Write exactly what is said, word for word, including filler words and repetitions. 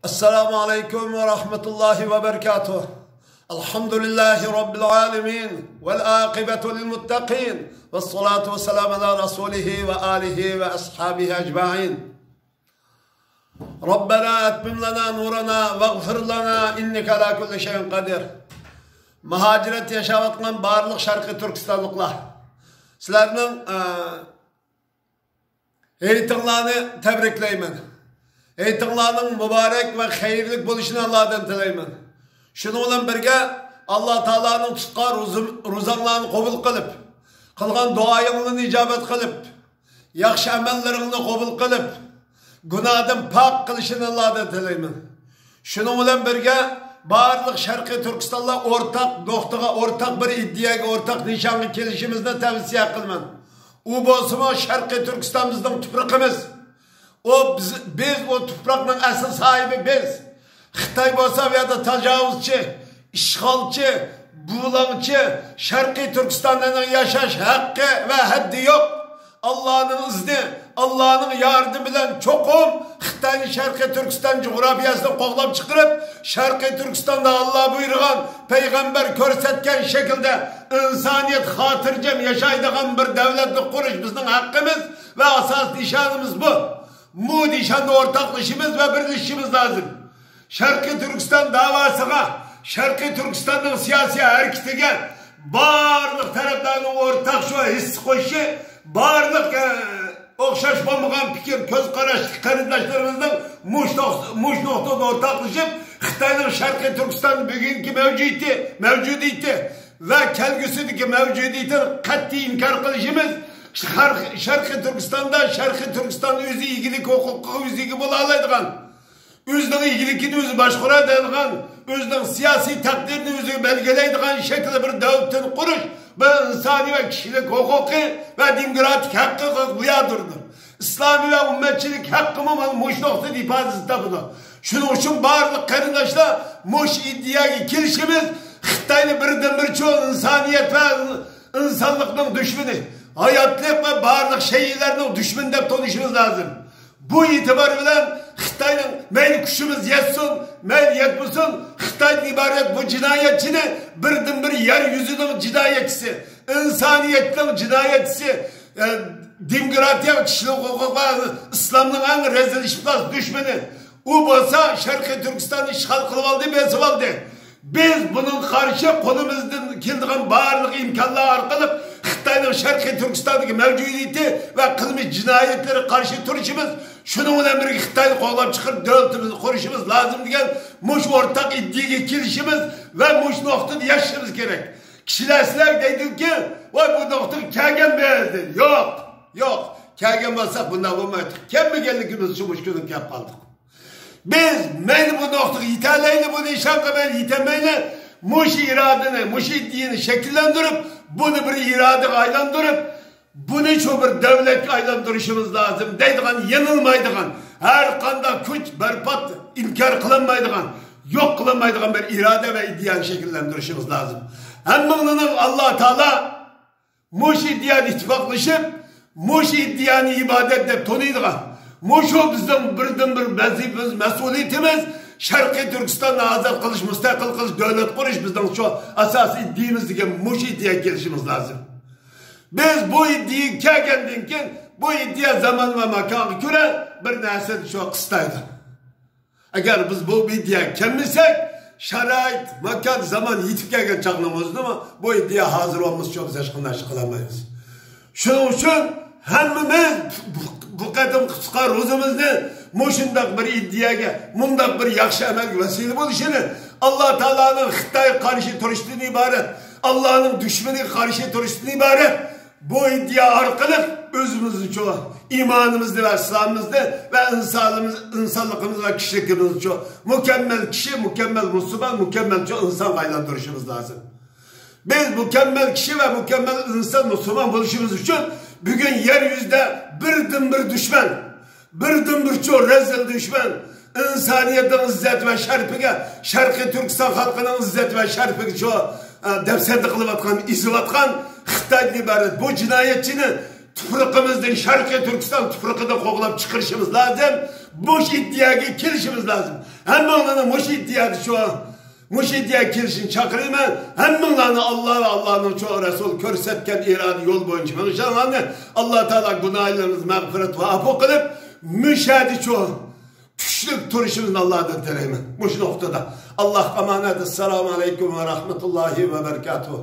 السلام عليكم ورحمة الله وبركاته. الحمد لله رب العالمين، والعاقبة للمتقين، والصلاة والسلام على رسوله وآله وأصحابه أجمعين. ربنا أتمم لنا نورنا واغفر لنا إنك على كل شيء قدير. مۇھاجىرەت ياشاۋاتقان بارلىق شەرقىي تۈركىستانلىقلار، سىلەرنىڭ، ئە، ھېيتىڭلارنى تەبرىكلەيمەن. ھېيتىڭلارنىڭ مۇبارەك ۋە خەيرلىك بولۇشىنى ئاللادىن تىلەيمەن. شۇنىڭ بىلەن بىرگە، ئاللا تائالانىڭ تۇتقان روزا-، روزاڭلارنى قوبۇل قىلىپ، قىلغان دۇئايىڭلارنى ئىجابەت قىلىپ، ياخشى ئەمەللىرىڭنى قوبۇل قىلىپ، گۇناھدىن پاك قىلىشىنى ئاللادىن تىلەيمەن. شۇنىڭ بىلەن بىرگە، بارلىق شەرقىي تۈركىستانلار ئورتاق نۇقتىغا، ئورتاق بىر ئىدىيەگە، ئورتاق نىشانغا كېلىشىمىزنى تەۋسىيە قىلىمەن. ئۇ بولسىمۇ شەرقىي تۈركىستان بىزنىڭ تۇپرىقىمىز. ئۇ بىز، بىز ئۇ تۇپراقنىڭ ئەسلى ساھىبى بىز. خىتاي بولسا بۇ يەردە تاجاۋۇزچى، ئىشغالچى، بۇلاڭچى، شەرقىي تۈركىستانلىنىڭ ياشاش ھەققى ۋە ھەددى يوق. ئاللانىڭ ئىزنى، ئاللانىڭ ياردىمى بىلەن چوقۇم خىتاينى شەرقىي تۈركىستان جۇغراپىيەسىدىن قوغلاپ چىقىرىپ، شەرقىي تۈركىستاندا ئاللا بۇيرۇغان، پەيغەمبەر كۆرسەتكەن شەكىلدە ئىنسانىيەت خاتىرجەم ياشايدىغان بىر دۆلەتنى قۇرۇش بىزنىڭ ھەققىمىز ۋە ئاساسىي نىشانىمىز بۇ. بۇ نىشاندا ئورتاقلىشىمىز ۋە بىرلىشىشىمىز لازىم. شەرقىي تۈركىستان داۋاسىغا، شەرقىي تۈركىستاننىڭ سىياسىي ھەرىكىتىگە بارلىق تەرەپلەرنىڭ ئورتاق شۇ ھەسسە قوشۇشى، بارلىق، ئە، ئوخشاش بولمىغان پىكىر، كۆز قاراشلىق قېرىنداشلىرىمىزنىڭ مۇش نۇق-، مۇش نۇقتىدا ئورتاقلىشىپ، خىتاينىڭ شەرقىي تۈركىستان بۈگۈنكى مەۋجۇدىيىتى، مەۋجۇدىيىتى ۋە كەلگۈسىدىكى مەۋجۇدىيىتىنى قەتئىي ئىنكار قىلىشىمىز. شەرق-، شەرقىي تۈركىستاندا شەرقىي تۈركىستان ئۆزى ئىگىلىك ھوقۇقىغا ئۆزى ئىگە بولالايدىغان، ئۆزىنىڭ ئىگىلىكىنى ئۆزى باشقۇرالايدىغان، ئۆزىنىڭ سىياسىي تەقدىرىنى ئۆزى بەلگىلەيدىغان شەكىلدە بىر دۆلىتىنى قۇرۇش، بۇ ئىنسانىي ۋە كىشىلىك ھوقۇقى ۋە دېموكراتىك ھەققىگە بۇيادۇردۇر. ئىسلامىي ۋە ئۈممەتچىلىك ھەققىمۇ مانا مۇشۇ نۇقتىدا ئىپادىسىنى تاپىدۇ. شۇنىڭ ئۈچۈن بارلىق قېرىنداشلار مۇشۇ ئىدىيەگە كېلىشىمىز، خىتاينى بىردىنبىر شۇ ئىنسانىيەت ۋە ئىنسانلىقنىڭ دۈشمىنى، ھاياتلىق ۋە بارلىق شەيئىلەرنىڭ دۈشمىنى دەپ تونۇشىمىز لازىم. بۇ ئېتىبار بىلەن خىتاينىڭ مەيلى كۈچىمىز يەتسۇن، مەيلى يەتمىسۇن، خىتايدىن ئىبارەت بۇ جىنايەتچىنى بىردىنبىر يەر يۈزىنىڭ جىنايەتچىسى، ئىنسانىيەتنىڭ جىنايەتچىسى، ئە، دېموكراتىيە، كىشىلىك ھوقۇق ۋە ئىسلامنىڭ ئەڭ رەزىل ئىپلاس دۈشمىنى. ئۇ بولسا شەرقىي تۈركىستاننى ئىشغال قىلىۋالدى، بېسىۋالدى. بىز بۇنىڭغا قارشى قولىمىزدىن كېلىدىغان بارلىق ئىمكانلار ئارقىلىق خىتاينىڭ شەرقىي تۈركىستاندىكى مەۋجۇدىيىتى ۋە قىلمىش جىنايەتلىرىگە قارشى تۇرۇشىمىز، شۇنىڭ بىلەن بىرگە خىتاينى قوغلاپ چىقىرىپ دۆلىتىمىزنى قۇرۇشىمىز لازىم دېگەن مۇشۇ ئورتاق ئىدىيەگە كېلىشىمىز ۋە مۇشۇ نۇقتىدا ياشىشىمىز كېرەك. كىشىلەر سىلەرگە دەيدۇكى، ۋاي بۇ نۇقتىغا كەلگەن بىز دەيدۇ. يوق، يوق. كەلگەن بولساق بۇنداق بولمايتتۇق. كەلمىگەنلىكىمىز ئۈچۈن مۇشۇ كۈنگە كەپ قالدۇق. بىز مەيلى بۇ نۇقتىغا يېتەلەيلى، بۇ نىشانغا مەيلى يېتەلمەيلى، مۇشۇ ئىرادىنى، مۇشۇ ئىدىيەنى شەكىللەندۈرۈپ، بۇنى بىر ئىرادىگە ئايلاندۇرۇپ، بۇنى شۇ بىر دۆلەتكە ئايلاندۇرۇشىمىز لازىم دەيدىغان، يېڭىلمايدىغان، ھەر قانداق كۈچ بەربات، ئىنكار قىلالمايدىغان، يوق قىلالمايدىغان بىر ئىرادە ۋە ئىدىيەنى شەكىللەندۈرۈشىمىز لازىم. ھەممىڭلارنىڭ ئاللا تائالا مۇشۇ ئىدىيەدە ئىتتىپاقلىشىپ، مۇشۇ ئىدىيەنى ئىبادەت دەپ تونۇيدىغان، مۇشۇ بىزنىڭ بىردىنبىر ۋەزىپىمىز، مەسئۇلىيىتىمىز، شەرقىي تۈركىستاننى ئازاد قىلىش، مۇستەقىل قىلىش، دۆلەت قۇرۇش بىزنىڭ شۇ ئاساسىي ئىدىيەمىز دېگەن مۇشۇ ئىدىيەگە كېلىشىمىز لازىم. بىز بۇ ئىدىيەگە كەلگەندىن كېيىن، بۇ ئىدىيە زامان ۋە ماكانغا كۆرە بىر نەرسىنى شۇ قىستايدۇ. ئەگەر بىز بۇ ئىدىيەگە كەلمىسەك، شارائىت، ماكان، زامان يېتىپ كەلگەن چاغنىڭ ئۆزىدىمۇ بۇ ئىدىيە ھازىر بولمىسا، شۇ بىز ھېچقانداق ئىش قىلالمايمىز. شۇنىڭ ئۈچۈن ھەممىمىز بۇ، بۇ قېتىمقى ئىپتىخار روزىمىزنى مۇشۇنداق بىر ئىدىيەگە، مۇنداق بىر ياخشى ئەمەلگە ۋەسىلە بولۇشىنى، ئاللا تائالانىڭ خىتايغا قارشى تۇرۇشتىن ئىبارەت، ئاللانىڭ دۈشمىنىگە قارشى تۇرۇشتىن ئىبارەت، بۇ ئىدىيە ئارقىلىق ئۆزىمىزنىچۇ، ئىمانىمىزنى ۋە ئىسلامىمىزنى ۋە ئىنسانىمىز، ئىنسانلىقىمىز ۋە كىشىلىكىمىزنىچۇ مۇكەممەل كىشى، مۇكەممەل مۇسۇلمان، مۇكەممەلچۇ ئىنسانغا ئايلاندۇرۇشىمىز لازىم. بىز مۇكەممەل كىشى ۋە مۇكەممەل ئىنسان، مۇسۇلمان بولۇشىمىز ئۈچۈن بۈگۈن يەر يۈزىدە بىردىنبىر دۈشمەن، بىردىنبىرچۇ رەزىل دۈشمەن، ئىنسانىيەتنىڭ ئىززەت ۋە شەرىپىگە، شەرقىي تۈركىستان خەلقىنىڭ ئىززەت ۋە شەرىپىگىچۇ، ئە، دەپسەندە قىلىۋاتقان، ئېزىۋاتقان خىتايدىن ئىبارەت بۇ جىنايەتچىنى تۇپرىقىمىزدىن، شەرقىي تۈركىستان تۇپرىقىدىن قوغلاپ چىقىرىشىمىز لازىم. مۇشۇ ئىدىيەگە كېلىشىمىز لازىم. ھەممىڭلارنى مۇشۇ ئىدىيەدە شۇ، مۇشۇ ئىدىيەگە كېلىشىنى چاقىرىمەن. ھەممىڭلارنى ئاللا ۋە ئاللانىڭ چوڭ رەسۇل كۆرسەتكەن ئىرادە يول بويىچە مېڭىشىڭلارنى ئاللا تائالا گۇناھلىرىڭىزنى مەغپىرەت ۋە ئاپۇ قىلىپ، مۇشەدە شۇ كۈچلۈك تۇرۇشىمىزنى ئاللادىن تىلەيمەن. مۇشۇ نۇقتىدا ئاللاھقا ئامانەت. ئەسسالامۇ ئەلەيكۇم ۋە رەھمەتۇللاھى ۋە بەرىكاتۇھ.